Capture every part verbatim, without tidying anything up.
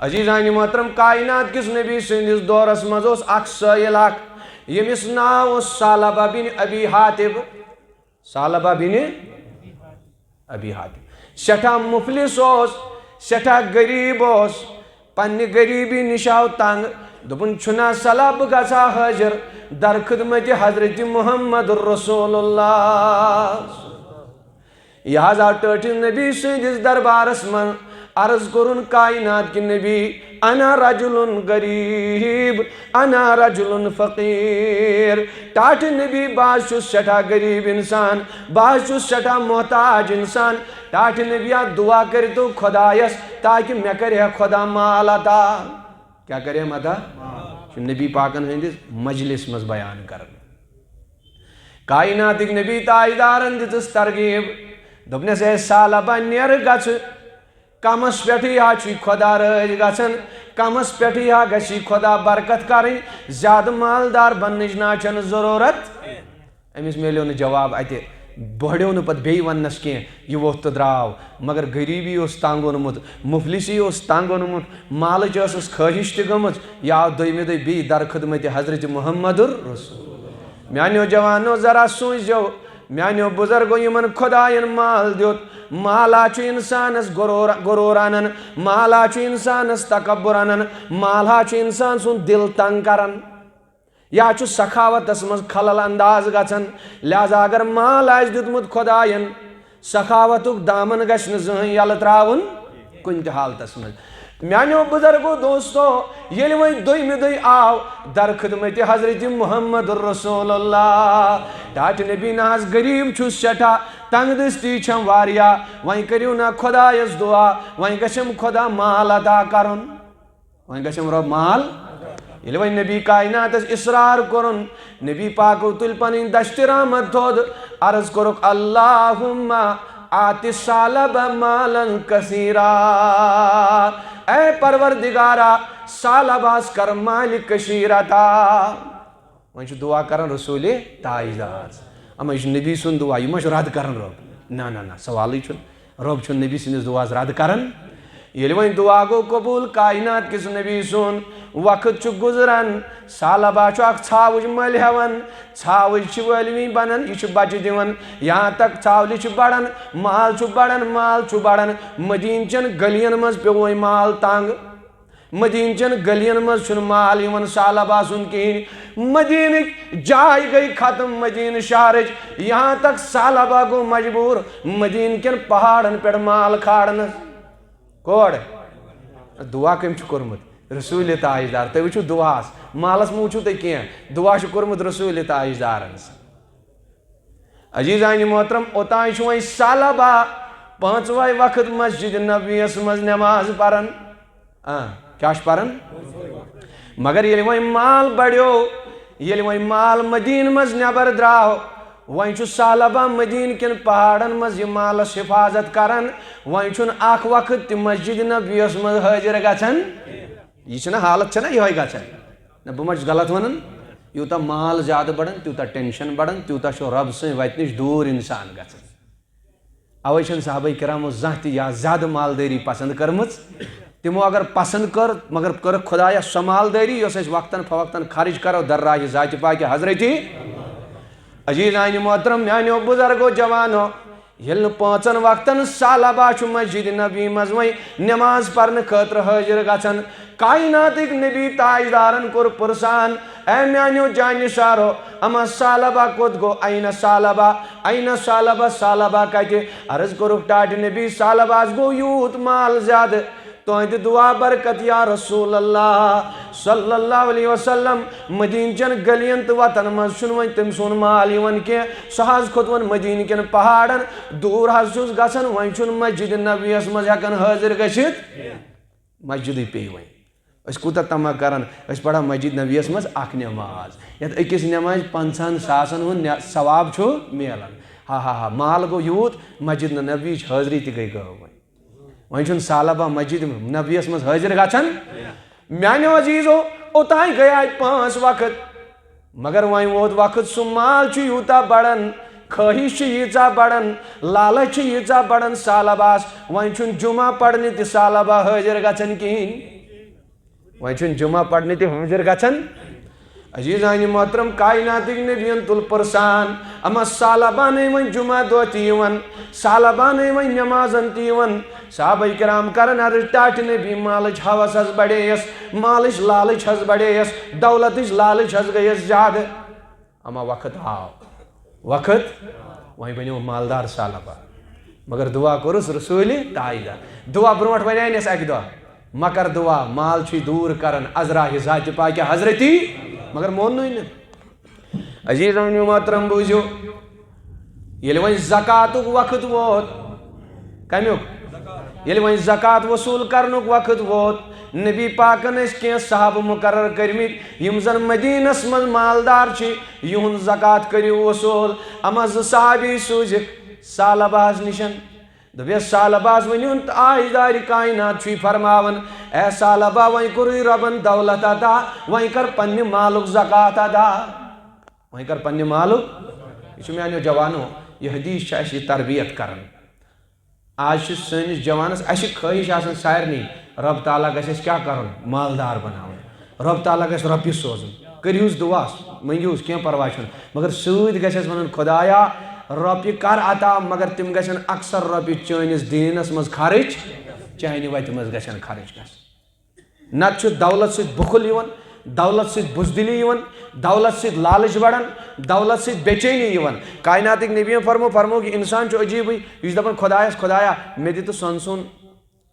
عزیزانِ محترم، کائنات کِس نبی سٕنٛدِس دورس منٛز اوس اکھ سٲیِل اکھ، ییٚمِس ناو اوس ثعلبہ بن ابی حاطب۔ ثعلبہ بن ابی حاطب۔ سٮ۪ٹھاہ مُفلِس اوس، سٮ۪ٹھاہ غریٖب اوس، پننہِ غریٖبی نِش آو تنگ۔ دوٚپُن، "چھُنا صلاح بہٕ گژھٕ ہا حٲضِر در خدمتِ حضرت محمد رسول اللہ؟" یہِ حض آو ٹٲٹھِس نبی سٕنٛدِس دربارس منٛز، عرض کوٚرُن، "کائنات کہِ نبی، انا رجل غریب، انا رجل فقیر۔" ٹاٹھہِ نبی، بہٕ حض چھُس سٮ۪ٹھاہ غریٖب انسان، بہٕ حض چھُس سٮ۪ٹھاہ محتاج انسان۔ ٹاٹھہِ نبی، اکھ دعا کٔرتو خدایس، تاکہِ مےٚ کرِ ہا خدا مال عطا۔ کیٛاہ کرِ ہم عطا؟ چھُ نبی پاکن ہٕنٛدِس مجلس منٛز بیان کران۔ کائناتٕکۍ نبی تاجدارن دِژٕس ترغیب، دوٚپنس، "اے ثعلبہ، نیر گژھ، کمس پٮ۪ٹھٕے ہا چھُے خدا رٲضۍ گژھان، کمس پٮ۪ٹھٕے ہا گژھی خدا برکت کرٕنۍ، زیادٕ مالدار بننٕچ نہ چھنہٕ ضروٗرت۔" أمِس میلیو نہٕ جواب اتہِ، بہڑیو نہٕ پتہٕ بیٚیہِ وننس کینٛہہ، یہِ ووٚتھ تہٕ درٛاو۔ مگر غریٖبی اوس تنگ اوٚنمُت، مُفلِسی اوس تنگ اوٚنمُت، مالٕچ ٲسٕس خٲہِش تہِ گٔمٕژ، یہِ آو دوٚیمہِ دۄہہِ بیٚیہِ در خدمتِ حضرت محمد رسول۔ میانیو جوانو، ذرا سوٗنٛچزیو، میانیو بزرگو، یِمن خداین مال دیُت، مال ہا چھُ انسانس غرور، غرور انان، مال ہا چھُ انسانس تکبر انان، مال ہا چھُ انسان سُنٛد دل تنگ کران۔ یا چھُ سخاوتس منٛز خلل انداز گژھان۔ لہذا اگر مال آسہِ دیُتمُت خداین، سخاوتُک دامن گژھِ نہٕ زٕہٕنۍ یلہٕ ترٛاوُن کُنہِ تہِ حالتس منٛز۔ میانیو بزرگو دوستو، ییٚلہِ وۄنۍ دوٚیمہِ دۄہہِ آو در خدمت حضرت محمد رسول اللہ، ٹاٹھہِ نبی، نہ حض غریب چھُس سٮ۪ٹھاہ، تنگ دستی چھم واریاہ، وۄنۍ کٔرِو نا خدایس دعا، وۄنۍ گژھم خدا مال عطا کرُن۔ وۄنۍ گژھٮ۪م رۄب مال۔ ییٚلہِ وۄنۍ نبی کائناتس اصرار کوٚرُن، نبی پاکو تُلۍ پنٕنۍ دستِ رحمت تھوٚد، عرض کوٚرُکھ، "اللہم آت ثعلبہ مالا کثیرا"، اے پروردگارا، ثعلبہس کر مالِ کثیر عطا۔ وۄنۍ چھُ دعا کران رسول تاجدار۔ اما یہِ چھُ نبی سُنٛد دعا، یہِ ما چھُ رد کران رۄب؟ نہ، نہ، نہ، سوالٕے چھُنہٕ۔ رۄب چھُنہٕ نبی سٕنٛدِس دعاہس رد کران۔ ییٚلہِ وۄنۍ دعا گوٚو قبوٗل کائنات کِس نبی سُنٛد، وقت چھُ گُزران، ثعلبہ چھُ اکھ ژھاوٕج مٔلۍ ہٮ۪وان، ژھاوٕج چھِ وٲلوِنۍ بنان، یہِ چھُ بچہِ دِوان، یہاں تک ژھاولہِ چھِ بڑان، مال چھُ بڑان، مال چھُ بڑان، مدیٖنہٕ چٮ۪ن گلیَن منٛز پیوٚو وۄنۍ مال تنگ۔ مدیٖنہٕ چٮ۪ن گلیَن منٛز چھُنہٕ مال یِوان ثعلبہ سُنٛد کِہیٖنۍ۔ مدیٖنٕکۍ جاے گٔے ختم، مدیٖنہٕ شہرٕچ، یہاں تک ثعلبہ گوٚو مجبوٗر مدیٖنہٕ کٮ۪ن پہاڑن پٮ۪ٹھ مال کھارنس۔ کور؟ دعا کٔمۍ چھُ کوٚرمُت؟ رسول تاجدار۔ تُہۍ وٕچھِو دعاہس، مالس مہ وٕچھِو تُہۍ کینٛہہ، دعا چھُ کوٚرمُت رسول تاجدارن۔ عزیزانِ محترم، اوٚتام چھُ وۄنۍ ثعلبہ پانٛژوے وقت مسجد نبویس منٛز نماز پران۔ آ، کیٛاہ چھُ پران؟ مگر ییٚلہِ وۄنۍ مال بڑیو، ییٚلہِ وۄنۍ مال مدیٖنہٕ منٛز نٮ۪بر درٛاو، وۄنۍ چھُ ثعلبہ مدیٖنہٕ کٮ۪ن پہاڑن منٛز یہِ مالس حفاظت کران۔ وۄنۍ چھُنہٕ اکھ وقت تہِ مسجد نبویس منٛز حٲضِر گژھان۔ یہِ چھِنہ حالت، چھَنہ یِہوٚے گژھان؟ نہ، بہٕ ما چھُس غلط وَنان؟ یوٗتاہ مال زیادٕ بَڑان، تیوٗتاہ ٹٮ۪نشَن بَڑان، تیوٗتاہ چھُ رۄب سٕنٛدِ وَتہِ نِش دوٗر اِنسان گژھان۔ اَوَے چھَنہٕ صحابہ کرامو زانٛہہ تہِ یا زیادٕ مالدٲری پَسنٛد کٔرمٕژ۔ تِمو اگر پَسنٛد کٔر، مگر کٔرٕکھ خۄدایَس سۄ مالدٲری، یۄس أسۍ وقتاً فوقتاً خرٕچ کَرو، در راہِ ذاتِ پاکہِ حضرتِ۔ عزیزانِ محترم، میٛانیو بُزرگو، جوانو، ییٚلہِ نہٕ پانٛژن وقتن ثعلبہ چھُ مسجد نبی منٛز وۄنۍ نماز پرنہٕ خٲطرٕ حٲضِر گژھان، کائناتٕکۍ نبی تاجدارن کوٚر پرسان، "اے میانیو جانثارو، اما ثعلبہ کوٚت گوٚو؟ این ثعلبہ؟ این ثعلبہ؟ ثعلبہ کتہِ؟" عرض کوٚرُکھ ٹاٹھہِ نبی، "ثعلبہس گوٚو یوٗت مال زیادٕ، تُہنٛدِ دعا برکت یا رسول اللہ صلی اللہ علیہ وسلم، مدیٖنہٕ چٮ۪ن گلیَن تہٕ وتن منٛز چھُنہٕ وۄنۍ تٔمۍ سُنٛد مال یِوان کینٛہہ۔ سُہ حض کھوٚت وۄنۍ مدیٖنہٕ کٮ۪ن پہاڑن، دوٗر حض چھُس گژھان، وۄنۍ چھُنہٕ مسجد نبویَس منٛز ہٮ۪کان حٲضِر گٔژھِتھ۔" مسجدٕے پیٚیہِ وۄنۍ۔ أسۍ کوٗتاہ طمع کران، أسۍ پران مسجد نبویَس منٛز اکھ نماز، یتھ أکِس نمازِ پنٛژاہن ساسن ہُنٛد نیا-، ثواب چھُ میلان۔ ہا ہا ہا، مال گوٚو یوٗت، مسجد نبویٕچ حٲضری تہِ گٔے غٲب وۄنۍ۔ وۄنۍ چھُنہٕ ثعلبہ مسجد نبویَس منٛز حٲضِر گژھان۔ میانیو عزیزو، اوٚتام گٔیے پانٛژھ وقت، مگر وۄنۍ ووت وقت، سُہ مال چھُ یوٗتاہ بڑان، خٲہِش چھِ ییٖژاہ بڑان، لالچ چھِ ییٖژاہ بڑان ثعلبہس، وۄنۍ چھُنہٕ جمعہ پرنہِ تہِ ثعلبہ حٲضِر گژھان کِہیٖنۍ۔ وۄنۍ چھُنہٕ جمعہ پرنہِ تہِ حٲضِر گژھان۔ عزیزانِ محترم، کائناتٕکۍ نبیَن تُل پرسان، اما ثعلبہ نے وۄنۍ جمعہ دۄہ تہِ یِوان، ثعلبہ نے وۄنۍ نمازن تہِ یِوان۔ صحابہ کرام کران عرض، ٹاٹھۍ نبی، مالٕچ ہوس حظ بڑییس، مالٕچ لالٕچ حظ بڑییس، دولتٕچ لالٕچ حظ گٔیس زیادٕ۔ اما وقت آو، وقت، وۄنۍ بنیو مالدار ثعلبہ۔ مگر دعا کوٚرُس رسوٗلِ تاجدار۔ دعا برونٛٹھ وَنیٛانَس اَکہِ دۄہ، مہ کر دعا، مال چھُے دوٗر کران از راہِ ذاتِ پاکہِ حضرتی، مگر موننُے نہٕ۔ عزیزو محترم، بوٗزِو، ییٚلہِ وۄنۍ زکاتُک وقت ووت، کمیُک؟ ییٚلہِ وۄنۍ زکات وصوٗل کرنُک وقت ووت، نبی پاکن ٲسۍ کینٛہہ صحابہٕ مقرر کٔرمٕتۍ، یِم زن مدینس منٛز مالدار چھِ، یِہُنٛد زکات کٔرِو وصوٗل۔ اما زٕ صحابی سوٗزِکھ ثعلبہس نِشن۔ دوٚپیس، "ثعلبہس ؤنِو تاجدارِ کائنات چھُے فرماوان، اے ثعلبہ، وۄنۍ کوٚرُے رۄبن دولت عطا، وۄنۍ کر پننہِ مالُک زکات ادا، وۄنۍ کر پننہِ مالُک۔" یہِ چھُ میانیو جوانو، یہِ حدیث چھُ اَسہِ یہِ تربیت کران۔ آز چھِ سٲنِس جوانس، اَسہِ چھِ خٲہِش آسان سارنٕے، رۄب تعالیٰ گژھِ اَسہِ کیٛاہ کرُن؟ مالدار بناوُن۔ رۄب تعالیٰ گژھِ رۄپیہِ سوزُن۔ کٔرِوس دُعا، مٔنگِوس، کینٛہہ پرواے چھُنہٕ۔ مگر سۭتۍ گژھٮ۪س وَنُن، "خۄدایا، رۄپیہِ کر عطا، مگر تِم گژھن اکثر رۄپیہِ چٲنِس دیٖنس منٛز خرٕچ، چانہِ وَتہِ منٛز گژھن خرٕچ گژھٕنۍ۔" نتہٕ چھُ دولت سۭتۍ بُخل یِوان، دولت سۭتۍ بزدلی یِوان، دولت سۭتۍ لالچ بڑان، دولت سۭتۍ بے چینی یِوان۔ کائناتٕکۍ نبیَن فرمو، فرمووُکھ، یہِ انسان چھُ عجیٖبٕے، یہِ چھُ دپان، "خۄدایس، خۄدایا، مےٚ دِ تہٕ سۄنہٕ سُنٛد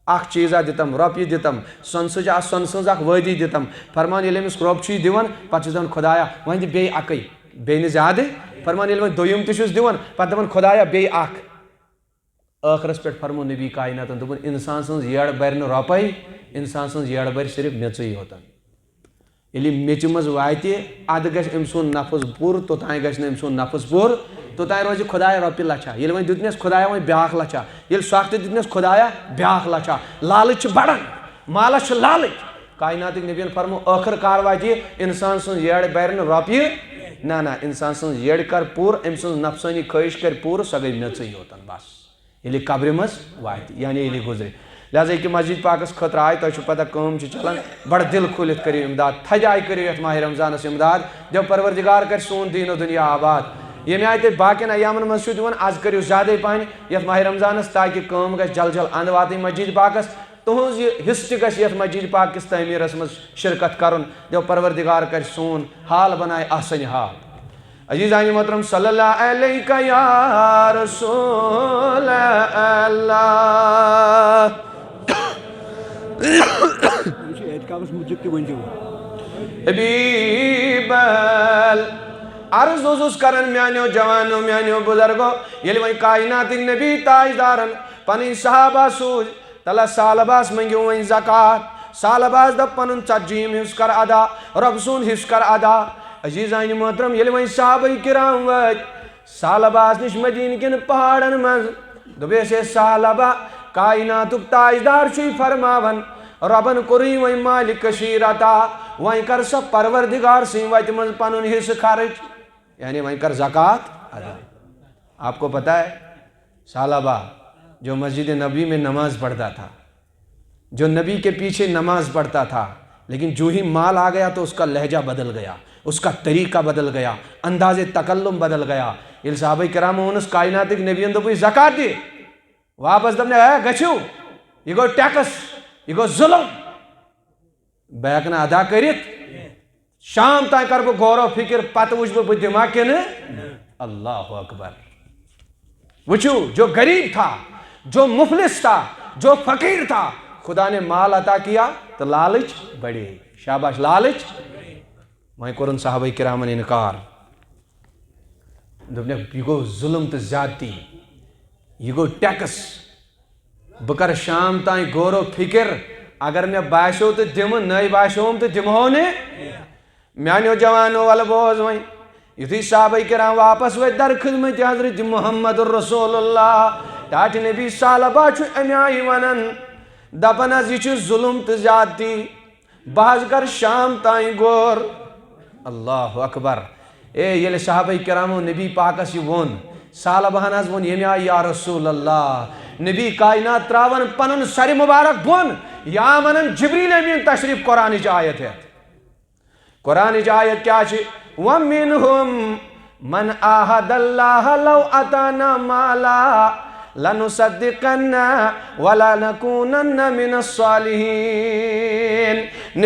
اکھ چیٖزا دِتم، رۄپیہِ دِتم، سۄنہٕ سٕنٛز، آ، سۄنہٕ سٕنٛز اکھ وٲدی دِتم۔" فرمان، ییٚلہِ أمِس رۄب چھُ یہِ دِوان، پتہٕ چھُ دپان، "خۄدایا، وۄنۍ دِ بیٚیہِ اکٕے، بیٚیہِ نہٕ زیادٕ۔" فرمان، ییٚلہِ وۄنۍ دوٚیِم تہِ چھُس دِوان، پتہٕ دپان، "خۄدایا، بیٚیہِ اکھ۔" ٲخرس پٮ۪ٹھ فرمو نبی کائناتن، دوٚپُن، "انسان سٕنٛز یٔڑ بَرِ نہٕ رۄپے، انسان سٕنٛز یٔڑ بَرِ صرف میٚژٕے یوتن۔" ییٚلہِ یہِ میٚژِ منٛز واتہِ، اَدٕ گژھِ أمۍ سُنٛد نفس پوٗرٕ، توٚتام گژھِ نہٕ أمۍ سُنٛد نفس پوٗرٕ، توٚتام روزِ خۄداے رۄپیہِ لچھا۔ ییٚلہِ وۄنۍ دیُتنَس خۄدایا وۄنۍ بیٛاکھ لچھا، ییٚلہِ سۄ اکھ تہِ دیُتنَس خۄدایا بیٛاکھ لچھا، لالٕچ چھِ بڑان، مالس چھِ لالٕچ۔ کائناتٕکۍ نبیَن فرمو، ٲخٕر کار واتہِ یہِ، انسان سٕنٛز یٔڑ بَرِ نہٕ رۄپیہِ، نہ، نہ، انسان سٕنٛز یٔڑ کر پوٗرٕ، أمۍ سٕنٛز نفسٲنی خٲہِش کر پوٗرٕ، سۄ گٔے میٚژٕے یوتن بس۔ ییٚلہِ قبرِ منٛز واتہِ، یعنی ییٚلہِ گُزرِ۔ لہذا یہِ کہِ مسجد پاکس خٲطرٕ آے، تۄہہِ چھُو پتہ کٲم چھِ چلان، بڑٕ دل کھوٗلِتھ کٔرِو امداد، تھدِ آیہِ کٔرِو یتھ ماہِ رمضانس امداد، دیو پروردگار کرِ سون دین و دنیا آباد۔ ییٚمہِ آیہِ تُہۍ باقین ایامن منٛز چھِو دِوان، از کٔرِو زیادے پہن یتھ ماہِ رمضانس، تاکہِ کٲم گژھِ جل جل اند واتٕنۍ مسجد پاکس۔ تُہنٛز یہِ حصہٕ تہِ گژھِ یتھ مسجد پاک کِس تعمیرس منٛز شرکت کرُن۔ دیو پروردگار کرِ سون حال بنایہِ احسن حال۔ عزیزانِ محترم، صلی اللہ علیک یا رسول اللہ۔ یہِ چھُ اعتکافس متعلق تہِ ؤنۍزیو۔ حبیب ال-، عرض اوسُس کران میانیو جوانو، میانیو بزرگو، ییٚلہِ وۄنۍ کائناتٕکۍ نبی تاجدارن پنٕنۍ صحابہ سوٗزۍ، تلہ ثعلبہس منٛگِو وۄنۍ زکوٰۃ۔ ثعلبہس دوٚپ، "پنُن ژتجیٖہِم حصہٕ کر ادا، رۄب سُنٛد حصہٕ کر ادا۔" عزیزانِ محترم، ییٚلہِ وۄنۍ صحابہ کرام وٲتۍ ثعلبہس نِش مدینہ کٮ۪ن پہاڑن منٛز، دوٚپُس، "ہے ثعلبہ، کائناتُک تاجدار چھُے فرماوان، رۄبن کوٚرُے وۄنۍ مالِ کثیر عطا، وۄنۍ کر سا پروردگار سٕنٛدِ وتہِ منٛز پنُن حصہٕ خرٕچ، یعنی وۄنۍ کر زکوٰۃ ادا۔" آپ کو پتہ ہے، ثعلبہ، جو مسجد نبوی میں نماز پڑھتا تھا، جو نبی کے پیچھے نماز پڑھتا تھا، لیکن جو ہی مال آ گیا تو اس کا لہجہ بدل گیا، اس کا طریقہ بدل گیا، انداز تکلم بدل گیا۔ ییٚلہِ صحابہ کرامو ووٚنُس، کائناتٕکۍ نبیَن دوٚپُے، "زکوٰۃ دِ"، واپس دوٚپنَے، "ہے، گٔژھِو، یہِ گوٚو ٹیکس، یہِ گوٚو ظلم۔ بہٕ ہٮ۪کہٕ نہٕ ادا کٔرِتھ۔" شام تام کر بہٕ غور و فکر، پتہٕ وٕچھ بہٕ، بہٕ دِما کِنہٕ۔ اللہ اکبر۔ وٕچھِو، جو غریب تھا، جو مفلس تھا، جو فقیر تھا، خدا نے مال عطا کیا تو لالچ بڑے۔ شاباش، لالچ۔ وۄنۍ کوٚرُن صحابہ کرامن انکار۔ دوٚپنکھ، "یہِ گوٚو ظلم تہٕ زیادتی، یہِ گوٚو ٹیکس۔ بہٕ کرٕ شام تام غور و فکر، اگر مےٚ باسیو تہٕ دِمہٕ، نَے باسیوم تہٕ دِمہو نہٕ۔" میانیو جوانو، ولہٕ بوز وۄنۍ۔ یُتھُے صحابہ کرام واپس وٲتۍ در خدمت حضرت محمد رسول اللہ، ٹاٹھۍ نبی ثعلبہ چھُ اَمہِ آیہِ وَنان، دَپان حظ، "یہِ چھُ ظُلُم تہٕ زیادتی، بہٕ حظ کَرٕ شام تام غور۔" اللہ اکبر۔ اے، ییٚلہِ صحابہ کرامو نبی پاکس یہِ ووٚن، ثعلبہن حظ ووٚن ییٚمہِ آیہِ، "یا رسول اللہ، نبی کائنات ترٛاوان پنُن سرِ مبارک بۄن، یا ونان جبریل امین تشریف قرآنٕچ آیت ہیتھ۔ قرآنٕچ آیت کیٛاہ چھِ؟ وَمِنْهُمْ مَنْ عَاهَدَ اللَّهَ لَوْ آتَانَا مَالًا لَنَصَدَّقَنَّ وَلَنَكُونَنَّ مِنَ الصَّالِحِينَ۔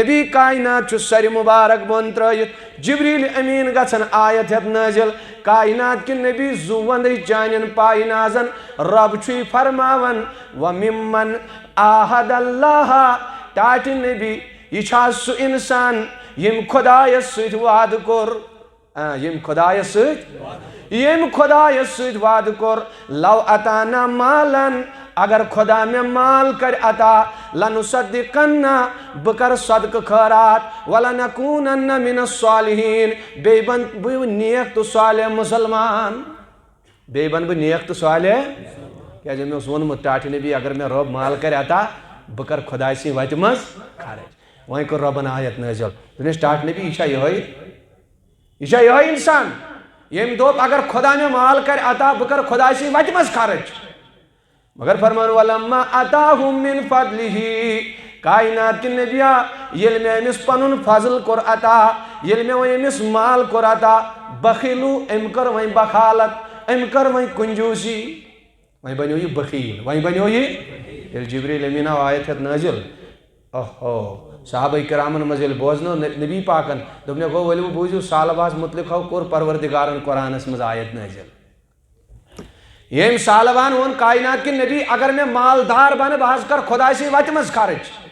نبی کائنات چھُ سرِ مبارک بۄن ترٲیِتھ، جبریل امین گژھن آیت ہیتھ نٲزِل۔ کائنات کہِ نبی زُو وندٕے چانٮ۪ن پاینازن، رب چھُے فرماوان، وَمِمَّنْ عَاهَدَ اللَّهَ، ٹاٹہِ نبی، یہِ چھا سُہ انسان ییٚمۍ خۄدایس سۭتۍ وعدٕ کوٚر؟ آ، ییٚمۍ خۄدایس سۭتۍ، ییٚمۍ خۄدایس سۭتۍ وعدٕ کوٚر، لو اتانا مالن، اگر خۄدا مےٚ مال کرِ عطا، لنصدقن، بہٕ کرٕ صدقہٕ خٲرات، ولنکونن من الصالحین، بیٚیہِ بنہٕ بہٕ نیک تہٕ صالح مسلمان۔ بیٚیہِ بنہٕ بہٕ نیک تہٕ صالح۔ کیٛازِ مےٚ اوس ووٚنمُت، ٹاٹھہِ نبی، اگر مےٚ رۄب مال کرِ عطا، بہٕ کرٕ خۄداے سٕنٛدِ وتہِ منٛز خرٕچ۔ وۄنۍ کٔر رۄبن آیت نٲزِل۔ دوٚپنس، ٹاٹھہِ نبی، یہِ چھا یِہوٚے؟ یہِ چھا یِہوٚے انسان، ییٚمۍ دوٚپ، اگر خۄدا مےٚ مال کرِ عطا، بہٕ کرٕ خۄداے سٕنٛدِ وتہِ منٛز خرٕچ؟ مگر فرمان، ولما آتاہم من فضلہ، کائنات کہِ نبیا، ییٚلہِ مےٚ أمِس پنُن فضل کوٚر عطا، ییٚلہِ مےٚ وۄنۍ أمِس مال کوٚر عطا، بخیلو، أمۍ کٔر وۄنۍ بخالت، أمۍ کٔر وۄنۍ کنجوسی، وۄنۍ بنیو یہِ بخیل، وۄنۍ بنیو یہِ۔ ییٚلہِ جبریل امین آو آیت ہیتھ نٲزِل، اوہو، صحابہ کرامن منٛز ییٚلہِ بوزنو ن-، نبی پاکن، دوٚپنکھ، گوٚو ؤلِو بوٗزِو، ثعلبہس متعلق ہو کوٚر پروردگارن قرآنس منٛز آیت نٲزِل۔ ییٚمۍ ثعلبہن ووٚن کائنات کہِ نبی، اگر مےٚ مالدار بنہٕ، بہٕ حظ کرٕ خۄداے سٕنٛدِ وتہِ منٛز خرٕچ۔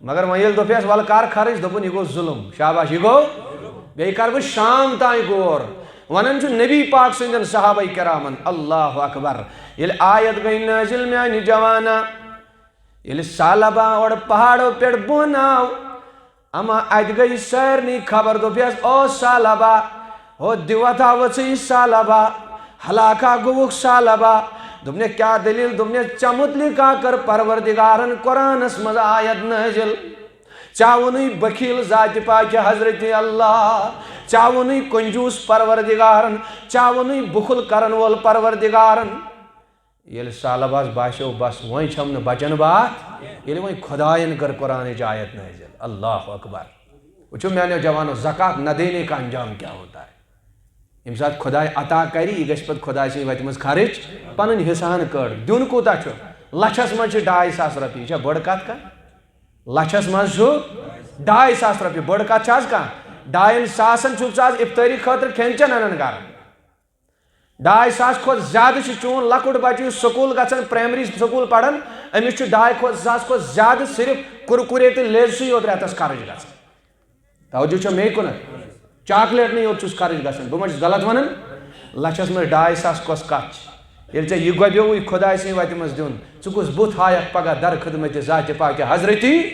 مگر وۄنۍ ییٚلہِ دوٚپیس، ولہٕ کر خرٕچ، دوٚپُن، یہِ گوٚو ظُلم۔ شاباش، یہِ گوٚو، بیٚیہِ کرٕ بہٕ شام تام غور۔ ونان چھُ نبی پاک سٕنٛدٮ۪ن صحابہ کرامن، اللہ اکبر، ییٚلہِ آیت گٔے نٲزِل، میانہِ جوانا، ییٚلہِ ثعلبہ اورٕ پہاڑو پٮ۪ٹھ بۄن آو، اما اتہِ گٔے سارنٕے خبر، دوٚپیس، او ثعلبہ، ہو دِوتھا ؤژھٕے ثعلبہ، ہلاکا گوٚوُکھ ثعلبہ۔ دوٚپنکھ، کیٛاہ دٔلیٖل؟ دوٚپنس، ژےٚ مُتعلقا کٔر پروردگارن قرآنس منٛز آیت نٲزِل۔ ژےٚ ووٚنُے بخیل ذاتِ پاکہِ حضرت اللہ، ژےٚ ووٚنُے کنجوس پروردگارن، ژےٚ ووٚنُے بخل کرن وول پروردگارن۔ ییٚلہِ ثعلبہس باسیو، بس وۄنۍ چھم نہٕ بچن باتھ، ییٚلہِ وۄنۍ خۄداین کٔر قرآنٕچ آیت نٲزِل۔ اللہ اکبر۔ وٕچھِو میانیو جوانو، زکوٰۃ نہ دینے کا انجام کیا ہوتا ہے۔ ییٚمہِ ساتہٕ خۄداے عطا کرِ، یہِ گژھِ پتہٕ خۄداے سٕنٛزِ وتہِ منٛز خرٕچ، پنٕنۍ حصہٕ ہن کٔڑ۔ دیُن کوٗتاہ چھُ؟ لچھس منٛز چھِ ڈاے ساس رۄپیہِ، یہِ چھا بٔڑ کتھ کانٛہہ؟ لچھس منٛز چھُ ڈاے ساس رۄپیہِ، بٔڑ کتھ چھا از کانٛہہ؟ ڈاین ساسن چھُکھ ژٕ از افطٲری خٲطرٕ کھٮ۪ن چٮ۪ن انان گرٕ۔ ڈاے ساس کھۄتہٕ زیادٕ چھُ چون لۄکُٹ بچہٕ، یُس سکوٗل گژھان، پرائمری سکوٗل پران، أمِس چھُ ڈاے کھۄتہٕ، ساس کھۄتہٕ زیادٕ صرف کرکرے تہٕ لیزسٕے یوت رٮ۪تس خرٕچ گژھان۔ توجہ چھا مے کُنتھ؟ چاکلیٹنٕے یوت چھُس خرٕچ گژھان۔ بہٕ ما چھُس غلط ونان؟ لچھس منٛز ڈاے ساس کۄس کتھ چھِ؟ ییٚلہِ ژےٚ یہِ گۄبیووُے خۄداے سٕنٛزِ وتہِ منٛز دیُن، ژٕ کُس بُتھ ہایکھ پگاہ در خدمتِ ذاتِ پاکہِ حضرتِ؟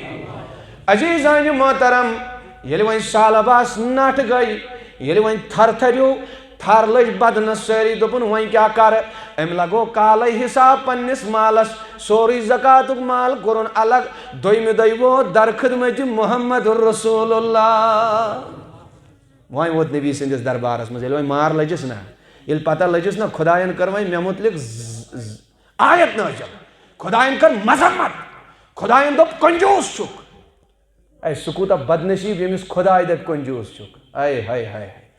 عزیزانِ محترم، ییٚلہِ وۄنۍ ثعلبہس نٹھ گٔے، ییٚلہِ وۄنۍ تھر تھریو، تھر لٔج بدنس سٲری، دوٚپُن، وۄنۍ کیٛاہ کرٕ؟ أمۍ لگوو کالے حساب پننِس مالس، سورُے زکاتُک مال کوٚرُن الگ۔ دوٚیمہِ دۄہہِ ووت در خدمتِ محمد رسول اللہ۔ وۄنۍ ووت نبی سٕنٛدِس دربارس منٛز، ییٚلہِ وۄنۍ مار لٔجِس نا، ییٚلہِ پتہ لٔجِس نا، خۄداین کٔر وۄنۍ مےٚ مُتعلق ز-، ز-، آیت نٲزِل، خۄداین کٔر مذمت، خۄداین دوٚپ، کنجوس چھُکھ۔ اے، سُہ کوٗتاہ بدنصیٖب، ییٚمِس خۄداے دَپہِ کنجوٗس چھُکھ۔ اے ہاے ہاے ہاے۔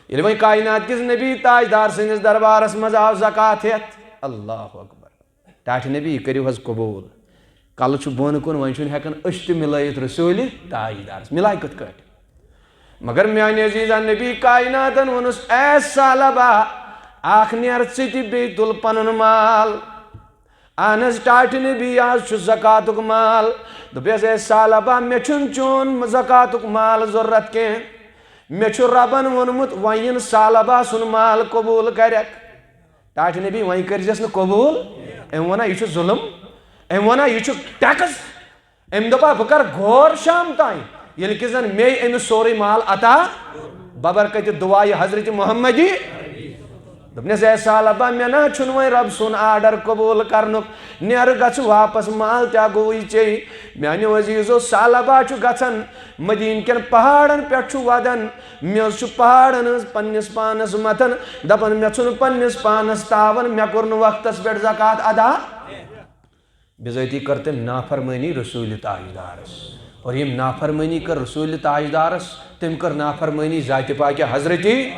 ییٚلہِ وۄنۍ کائنات کِس نبی تاجدار سٕنٛدِس دربارس منٛز آو زکوٰۃ ہٮ۪تھ، اللہ اکبر۔ ٹاٹھہِ نبی، یہِ کٔرِو حظ قبوٗل۔ کلہٕ چھُ بۄن کُن، وۄنۍ چھُنہٕ ہٮ۪کان أچھ تہِ مِلٲیِتھ رسوٗلہِ تاجدارس۔ مِلاے کِتھ کٲٹھۍ؟ مگر میانہِ عزیزا، نبی کائناتن ووٚنُس، اے ثعلبہ، اکھ نیر ژٕ تہِ بیٚیہِ تُل پنُن مال۔ اہن حظ، ٹاٹھہِ نبی، یہِ حظ چھُ زکاتُک مال۔ دوٚپیس، اے ثعلبہ، مےٚ چھُنہٕ چون زکاتُک مال ضروٗرت کینٛہہ۔ مےٚ چھُ رۄبن ووٚنمُت، وۄنۍ یِن ثعلبہ سُنٛد مال قبوٗل کرٮ۪کھ۔ ٹاٹھہِ نبی، وۄنۍ کٔرۍزٮ۪س نہٕ قبوٗل۔ أمۍ ووٚنا، یہِ چھُ ظُلم۔ أمۍ ووٚنا، یہِ چھُ ٹیکس۔ أمۍ دوٚپا، بہٕ کرٕ غور شام تام، ییٚلہِ کہِ زن مے أمِس سورُے مال عطا، ببرکتِ دعایہِ حضرت محمدی۔ دوٚپنس، اے ثعلبہ، مےٚ نہ چھُنہٕ وۄنۍ رۄب سُنٛد آرڈر قبوٗل کرنُک، نیر گژھ واپس، مال تہِ گوٚوٕے ژےٚ۔ میانیو عزیزو، ثعلبہ چھُ گژھان، مدیٖنہٕ کٮ۪ن پہاڑن پٮ۪ٹھ چھُ ودان، مےٚ حظ چھُ پہاڑن ہٕنٛز پننِس پانس متھان، دپان، مےٚ ژھُن پننِس پانس تاون، مےٚ کوٚر نہٕ وقتس پٮ۪ٹھ زکوٰۃ ادا۔ بذٲتی کٔر تٔمۍ نافرمٲنی رسول تاجدارس۔ اور ییٚمۍ نافرمٲنی کٔر رسول تاجدارس، تٔمۍ کٔر نافرمٲنی ذاتِ پاکہِ حضرتی۔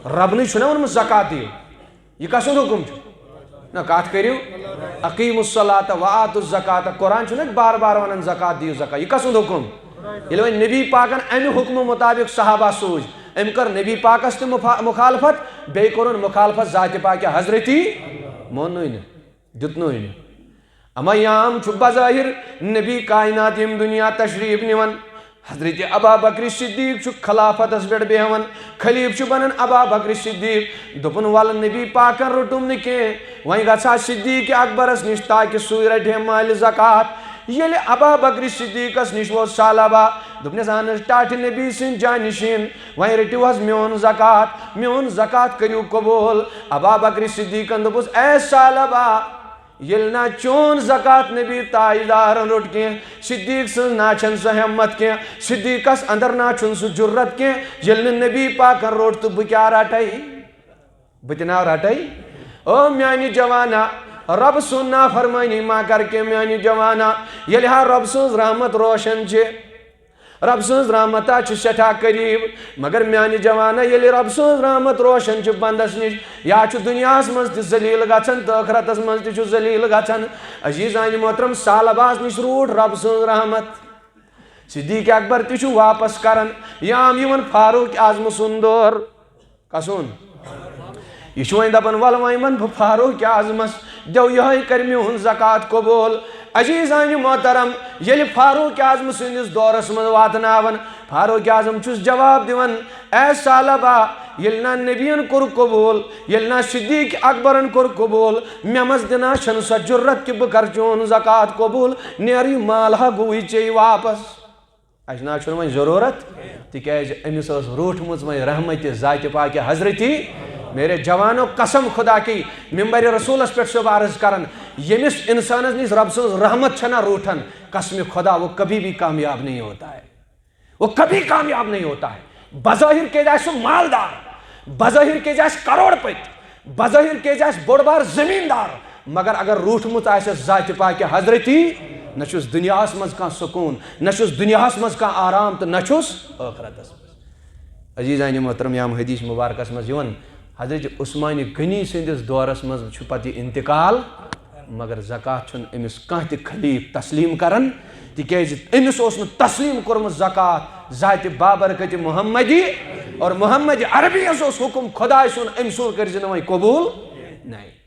ربنٕے چھُنہ ووٚنمُت زکوٰۃ دِیِو۔ یہِ کس سُنٛد حُکم چھُ؟ نہ، کتھ کٔرِو۔ اقیموا الصلاۃ و آتوا الزکوٰۃ۔ قرآن چھُنہ بار بار ونان زکوٰۃ دِیِو زکوٰۃ۔ یہِ کس سُنٛد حُکم؟ ییٚلہِ وۄنۍ نبی پاکن امہِ حُکمہٕ مُطابق صحابہ سوٗزۍ، أمۍ کٔر نبی پاکس تہِ مفا-، مخالفت، بیٚیہِ کوٚرُن مخالفت ذاتِ پاکہِ حضرتی۔ موننُے نہٕ، دیُتنُے نہٕ۔ اما یام چھُ بظاہر نبی کائنات ییٚمہِ دُنیا تشریف نِوان۔ حضرت ابا بکر صدیق چھُ خلافتس پٮ۪ٹھ بیہوان، خلیفہٕ چھُ بنان ابا بکر صدیق۔ دوٚپُن، ولہٕ نبی پاکن روٚٹُم نہٕ کینٛہہ، وۄنۍ گژھٕ ہا صدیق اکبرس نِش تاکہِ سُے رٹہِ ہے مالہِ زکوٰۃ۔ ییٚلہِ ابا بکر صدیقس نِش ووت ثعلبہ، دوٚپنس، اہن حظ، ٹاٹھہِ نبی سٕنٛدۍ جانشین، وۄنۍ رٔٹِو حظ میون زکوٰۃ، میون زکوٰۃ کٔرِو قبول۔ ابا بکر صدیقن دوٚپُس، اے ثعلبہ، ییٚلہِ نہ چون زکوٰۃ نبی تاجدارن روٚٹ کینٛہہ، صدیق سٕنٛز نہ چھنہٕ سۄ ہمت کینٛہہ، صدیقس اندر نہ چھُنہٕ سُہ جُرت کینٛہہ، ییٚلہِ نہٕ نبی پاکن روٚٹ تہٕ بہٕ کیٛاہ رٹے؟ بہٕ تہِ نہ رٹے۔ او میانہِ جوانا، رب سُنٛد نافرمٲنی ما کر کینٛہہ میانہِ جوانا، ییٚلہِ ہا رب سٕنٛز رحمت روشن چھِ، رب سٕنٛز رحمت ہا چھِ سٮ۪ٹھاہ قریب، مگر میانہِ جوانا، ییٚلہِ رب سٕنٛز رحمت روشن چھِ بندس نِش، یا چھُ دُنیاہس منٛز تہِ ذلیل گژھان تہٕ ٲخرتس منٛز تہِ چھُ ذلیل گژھان۔ عزیزانِ محترم، ثعلبہس نِش روٗٹ رب سٕنٛز رحمت۔ صدیق اکبر تہِ چھُ واپس کران، یام یِوان فاروق اعظم سُنٛد دور۔ کسُن؟ یہِ چھُ وۄنۍ دپان، ولہٕ وۄنۍ ونہٕ بہٕ فاروق اعظمس، دٮ۪و یِہوٚے کرِ میون زکوٰۃ قبول۔ عزیزانِ محترم، ییٚلہِ فاروق اعظم سٕنٛدِس دورس منٛز واتناوان، فاروق اعظم چھُس جواب دِوان، اے ثعلبہ، ییٚلہِ نہ نبین کوٚر قبول، ییٚلہِ نہ صدیق اکبرن کوٚر قبول، مےٚ منٛز تہِ نہ چھنہٕ سۄ جُرت کہِ بہٕ کرٕ چون زکوٰۃ قبول، نیر یہِ مال ہا گوٚوٕے ژےٚ واپس۔ اسہِ نہ چھُنہٕ وۄنۍ ضروٗرت، تِکیازِ أمِس ٲس روٗٹھمٕژ وۄنۍ رحمتِ ذاتِ پاکہِ حضرتی۔ میرے جوانو، قسم خدا کی، ممبر رسولس پٮ۪ٹھ چھُس بہٕ عرض کران، ییٚمِس انسانس نِش رب سٕنٛز رحمت چھنہ روٗٹھن، قسم خدا وہ کبھی بھی کامیاب نہیں ہوتا ہے، وہ کبھی کامیاب نہیں ہوتا ہے۔ بظاہر کیازِ آسہِ سُہ مالدار، بظاہر کیازِ آسہِ کروڑ پتی، بظاہر کیازِ آسہِ بوٚڑ بار زمیٖندار، مگر اگر روٗٹھمُت آسٮ۪س ذاتِ پاکہِ حضرتی، نہ چھُس دُنیاہس منٛز کانٛہہ سکوٗن، نہ چھُس دُنیاہس منٛز کانٛہہ آرام تہٕ نہ چھُس ٲخرتس منٛز۔ عزیزانِ محترم، یام حدیث مبارکس منٛز یِوان، حضرت عثمانِ غنی سٕنٛدِس دورس منٛز چھُ پتہٕ یہِ انتقال، مگر زکوٰۃ چھُنہٕ أمِس کانٛہہ تہِ خلیٖفہٕ تسلیٖم کران، تِکیازِ أمِس اوس نہٕ تسلیٖم کوٚرمُت زکوٰۃ ذاتِ بابرکتِ محمدی، اور محمد عربی یس اوس حُکم خداے سُنٛد، أمۍ سُنٛد کٔرۍ زِ نہٕ وۄنۍ قبوٗل۔ نَے۔